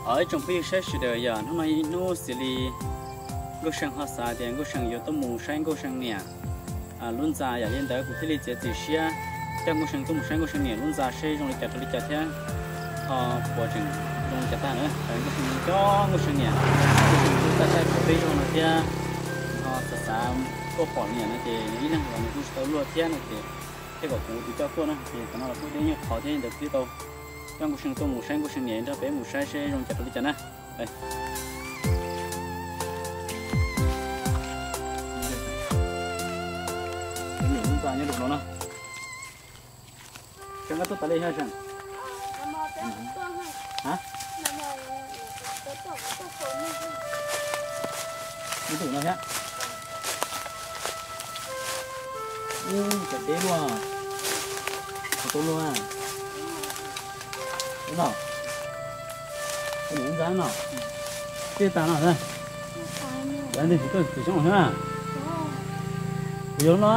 Ib tsoom phooj ywg saib sawv daws, yog hnub no ib hnub xws li Nkauj See ho xav tias Nkauj See yuav tuaj mus saib Nkauj See niam lub ntxa, yog li ntawd kuv thiaj li txiav txim siab coj Nkauj See tuaj mus saib Nkauj See niam lub ntxa seb zoo li cas rau li cas thiab ho puas tseem zoo li cas tag na. Nkauj See coj Nkauj See niam, Nkauj See txaj txaj peb zaug no thiab, ho xav xav tuaj pom niam no ces ib leeg los nws kuj tsis tau luag thiab no ces thiaj kom kuv tus coj tuaj na. Ces tam no los kuj deb nyuag qhov thiab, ntawd kuv thiaj tau coj Nkauj See tuaj mus saib Nkauj See niam, nrog peb mus saib seb zoo li cas rau li cas na. Niam lub ntxa nyob rau no na. See, koj tuaj tas li thiab See? Ib tug no thiab. Ub, cas deb luaj. Puas tau luaj? Ub no, koj niam ntxa no. Tej tas no. Yog ntawd kuv tuaj txiav xyoob thiab na. Kuv yuav lub no.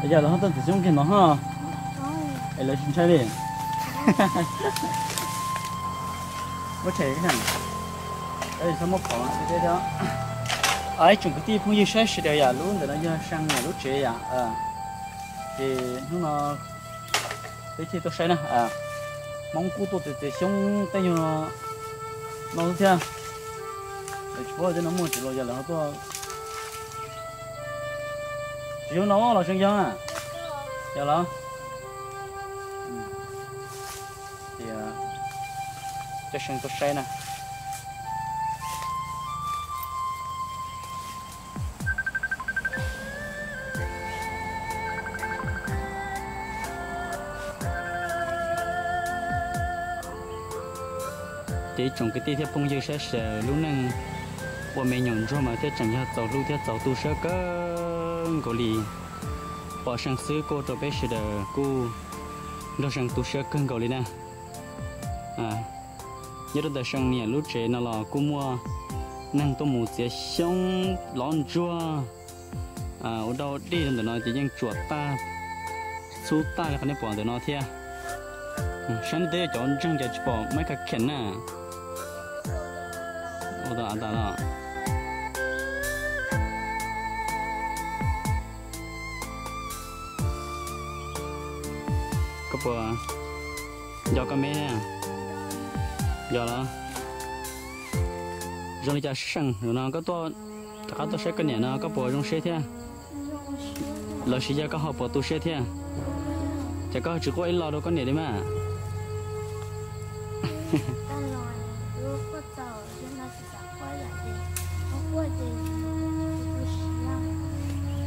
Yog lawv ho tuaj txiav xyoob kiag no ho. Es lawv tsis ntshai li. Muab tshem, muab pov. Ib tsoom kwv tij phooj ywg saib sawv daws, yam lub ntawm no yog See niam lub tsev yom. Ces hnub no peb thiaj tuaj saib na. Hmoob kuj tuaj txiav txiav xyoob tej nyuag no thiab. Lawv tsis paub tej no muaj tsev los yog lawv ho tuaj. Tsis yog no los See yog? Yog los? Tias coj See tuaj saib na. Ces ib tsoom kwv tij thiab phooj ywg saib sawv daws, lub neej ua me nyuam ntsuag mas thiaj tseem yog txaus hlub thiab txaus tu siab kawg nkaus li. Pom See xwb kuj ua rau peb sawv daws kuj nrog See tu siab kawg nkaus li na. Nyob rau ntawm See niam lub tsev no los kuj muaj neeg tuaj mus txiav xyoob lov ntsuag ua dau dij rau ntawm no ces yeej tsuam tag, txhub tag li qhov nej pom ntawm no thiab. Saib nej twb yog cov ntseeg ces tsis pom muaj ib ka kheem na. Ua tas tas los. Koj puas nco koj me na? Yog los. Zoo li cas See, zaum no koj tuaj, rov qab tuaj saib koj niam no koj puas zoo siab thiab? Los sis yog koj ho puas tu siab thiab? Ces koj tsis quaj ib lo rau koj niam li mas?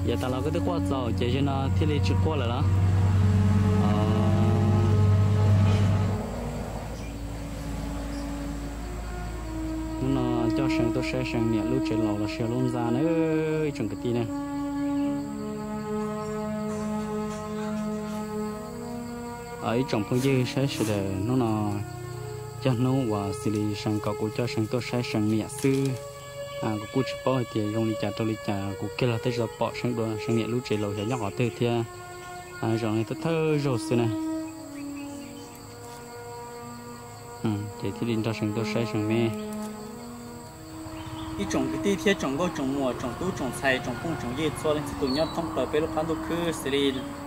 Yav tas los koj twb quaj txaus ces zaum no thiaj li tsis quaj lawm los? Hnub no coj See tuaj saib See niam lub tsev laus los sis lub ntxa na, ib tsoom kwv tij na. Ib tsoom phooj ywg saib sawv daws, hnub no yog hnub uas xws li See kom kuv coj See tuaj saib See niam xwb. Kuv kuj tsis paub hais tias zoo li cas rau li cas, kuv kiag los twb tsis tau pom See dua, See niam lub tsev laus xyov nyob qhov twg thiab. Zaum no thawj thawj zaug xwb na. Ces thiaj li nrog See tuaj saib See me. Ib tsoom kwv tij thiab tsoom nkauj tsoom muam, tsoom tub tsoom ntxhais, tsoom phooj tsoom ywg txhua leej txhua tus nyob thoob plaws peb lub qab ntuj khwb xws li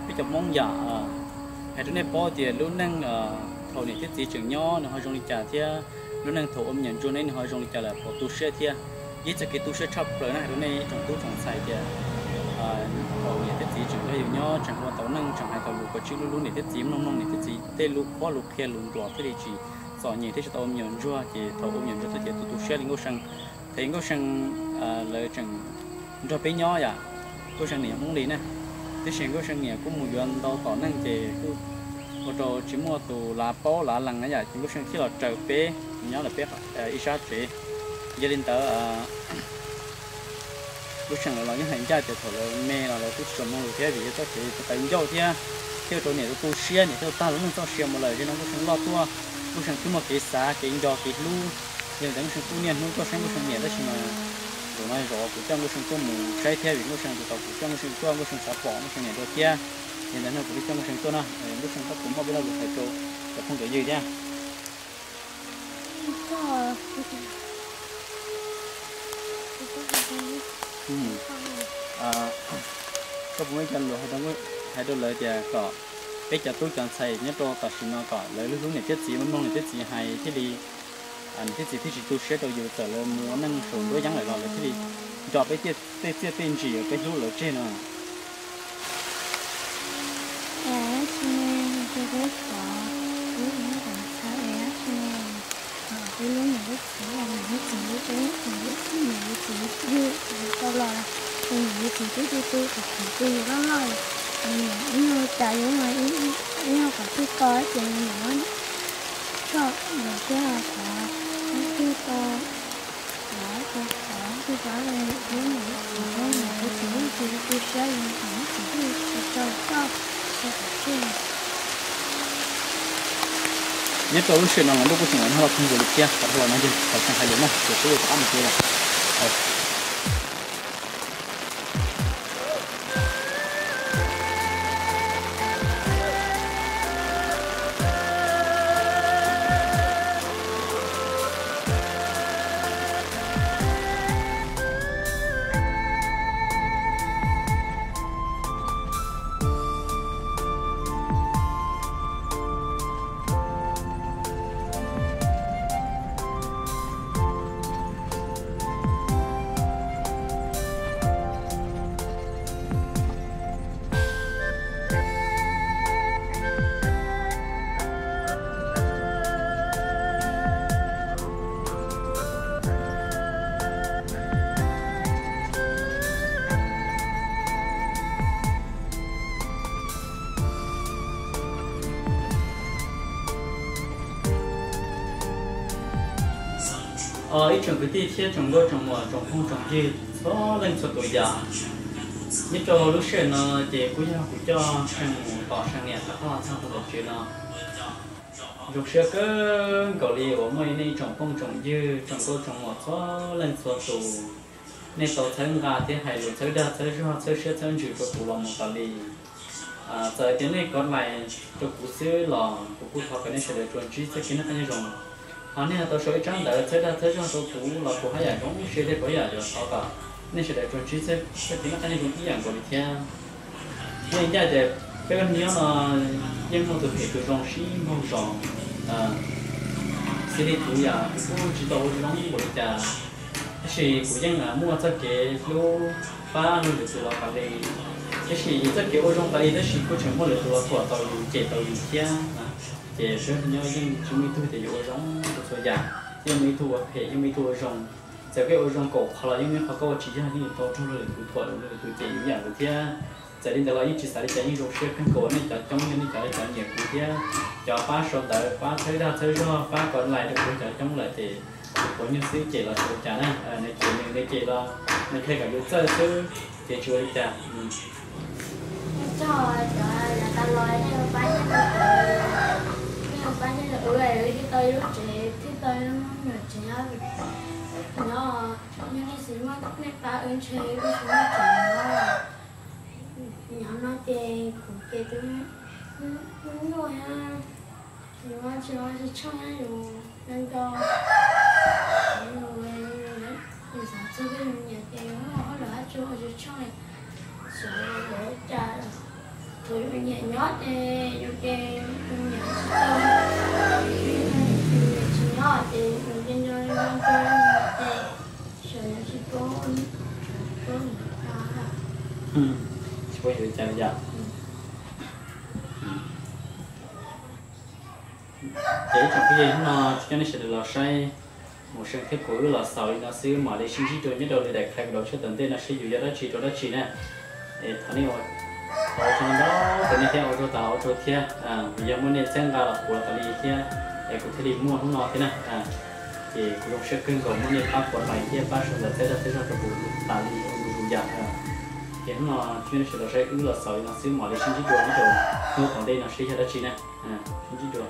peb cov Hmoob yam. Hais rau nej paub tias lub neej thaum niam thiab txiv tseem nyob nws ho zoo li cas thiab lub neej thaum ua me nyuam ntsuag ne nws ho zoo li cas lawm, puas tu siab thiab. Ib txoj kev tu siab tshaj plaws na, hais rau nej tsoom tub tsoom ntxhais tias thaum niam thiab txiv tseem nrog yus nyob, tseem ua tau neej, tseem hais tau lus kom tsib lub lub niam thiab txiv, mloog mloog niam thiab txiv tej lus qhuab lus qhia lus nplog thiaj li tsis txom nyem thiab tsis tau ua me nyuam ntsuag. Ces thaum ua me nyuam ntsuag txog ces tu tu siab li Nkauj See. Thaum Nkauj See lawv tseem nrog peb nyob yam, Nkauj See niam Hmoob Lis na, tiam sis Nkauj See niam kuj mus yuav ntau tom neej ces kuj ua rau tsis muaj tus lav paub lav lees na yam, ces Nkauj See thiaj los raws peb nyob lawm peb ib sab tsev. Yog li ntawd Nkauj See lawv los yeej hais ncaj tias thaum lawv me los lawv kuj tsis tshua mloog lus thiab vim yog txoj kev tawv ncauj thiab, thiaj ua rau niam tu tu siab, niam thiaj tag lub neej txoj sia mus lawm. Yog li no Nkauj See loj tuaj, Nkauj See twb muaj kev xav kev nco kev hlub. Yog li ntawd Nkauj See kuj niaj hnub tuaj saib Nkauj See niam, tab sis mas zaum no zaum kuv coj Nkauj See tuaj mus saib thiab vim Nkauj See tus tau kuv coj Nkauj See tuaj, Nkauj See xav pom Nkauj See niam dua thiab. Yog li ntawd no kuv thiaj coj Nkauj See tuaj na. Nkauj See koj puas muaj peb lo lus hais rau cov phooj cov ywg thiab? Koj puas muaj ib co lus hais rau lawv tias kom peb cov tub cov ntxhais nyob rau tam sim no kom lawv hlub niam thiab txiv, mloog niam thiab txiv hais thiaj li, niam thiab txiv thiaj tsis tu siab rau yus, txawm lawv mus ua neej saum nruab yeeb lawm los lawv thiaj li nco peb tej txiaj tej ntsig uas peb hlub lawv tseg no. Tab sis ne, ces peb xav, peb ib yam ntxhais tab sis ne, peb lub niam lub txiv, niam lub txiv lub teb, niam lub txiv lub ywg tau los, niam lub txiv twb tu tu, txiv twb tu yus loj loj, niam ib nyuag cas yuav ib nyuag qhov twg to ces niam muab tso, niam thiaj qhov twg to, qhov twg to, twg to, niam lub niam lub txiv, niam lub txiv lub txiv tu siab yus, niam lub txiv twb tsis tau txog, txog qhov twg. Nyob rau lub sij hawm no los ntuj kuj tseem los nag los kawg nkaus li thiab, qhov dhau los no yog qhov tseem hais lus na, ces peb yuav rov qab mus dua lawm. Ib tsoom kwv tij thiab tsoom nkauj tsoom muam tsoom phooj tsoom ywg txhua leej txhua tus yom, nyob rau lub sij hawm no ces kuj yog kuv coj Seej mus tos Seej niam rov qab los txog rau tom tsev no. Zoo siab kawg nkaus li uas muaj nej tsoom phooj tsoom ywg tsoom nkauj tsoom muam txhua leej txhua tus, nej tau txhawb nqa thiab hais lus txhawb dag txhawb zog txhawb siab txhawb ntsws rau kuv los mus tas li. Txawm tias nej kov like rau kuv xwb los kuv kuj thov kom nej sawv daws tsuas ntsib txoj kev noj qab nyob zoo. Ho nej tau sau ib tsab ntawv txhawb dag txhawb zog rau kuv los kuv haj yam zoo siab thiab kuv haj yam yuav thov kom nej sawv daws tsuas ntsib txoj kev noj qab nyob zoo ib yam nkaus li thiab. Yeej ncaj tias peb ua neeg nyob no yeej muaj tus phem tus zoo sib npaug zos. Xws li kuv yam kuv kuj tsis tau ua zoo npaum li cas, tab sis kuv yeej muaj txoj kev hlub pab lwm tus los tas li. Tab sis yus txoj kev ua zoo tas li tab sis kuj tseem muaj lwm tus los thuam tau yus cem tau yus thiab. Ces peb ua neeg nyob yeej tsis muaj ib tug tias yuav ua zoo rau txhua yam, yeej muaj ib tug ua phem yeej muaj ib tug ua zoo. Txawm koj ua zoo kaum qhov los yeej muaj ib qhov koj ua tsis yog, yeej yuav tau raug luag lwm tus thuam luag lwm tus cem yus yam ntawd thiab. Txawm li ntawd los yeej tsis xav li cas, yeej zoo siab kawg nkaus nej cov coob, yog nej cov cov nyiam kuv thiab cov pab sau ntawv pab txhawb dag txhawb zog pab kov like rau kuv cov coob lawm ces kuv nyuag xwb cem los tsis ua cas na, nws cem nws, nws cem los nws qhia kom yus txawj xwb ces tsis ua li cas. Cog cov yav tas los nej ua pab nyiaj rau kuv, nej ua pab nyiaj rau kuv, wb thiaj tau ib lub tsev thiaj tau ib lub nyuam tsev nyob. Nyob nej xwb muaj nej pab wb ntshe wb tsis muaj tsev nyob. Nyob no ces kuv ces twb nyuaj nyuaj thiab, yus tsis ua tsis tshooj thiab yus nco nco, yus xav txog tej yus nyiam ces yus muaj hauj lwm haj tsis ua tsis tshooj li. Xyov yuav ua cas, thaum yus nyiam nyob ces yus ces yus nyiam tsis tau, yus nyiam tsis nyob ces yus ces nco nco nco ces xyov yuav tsis paub, tsis paub yuav ua cas li yom. Ces ib tsoom phooj ywg, hnub no tsis coj nej sawv daws los saib Mus Seej thiab kuv wb los xaus li no xwb, mam li sib ntsib dua nyob rau lwm daim clip los tshaj tom ntej no seb yus yog dab tsi rau dab tsi na. Es thov nej ua, thov ua tsaug ntau ntau rau nej thiab, ua tsaug tas los ua tsaug thiab, vim yog muaj nej txhawb nqa los kuv los tas li thiab es kuv thiaj li muaj hnub no thiab na. Ces kuv zoo siab kawg nkaus muaj nej pab kuv like thiab pab sau ntawv txhawb dag txhawb zog rau kuv tas li ua zus yam. Ces hnub no tsis coj nej sawv daws los saib wb los xaus li no xwb, mam li sib ntsib dua nyob rau hnub tom ntej no seb yog dab tsi na. Sib ntsib dua.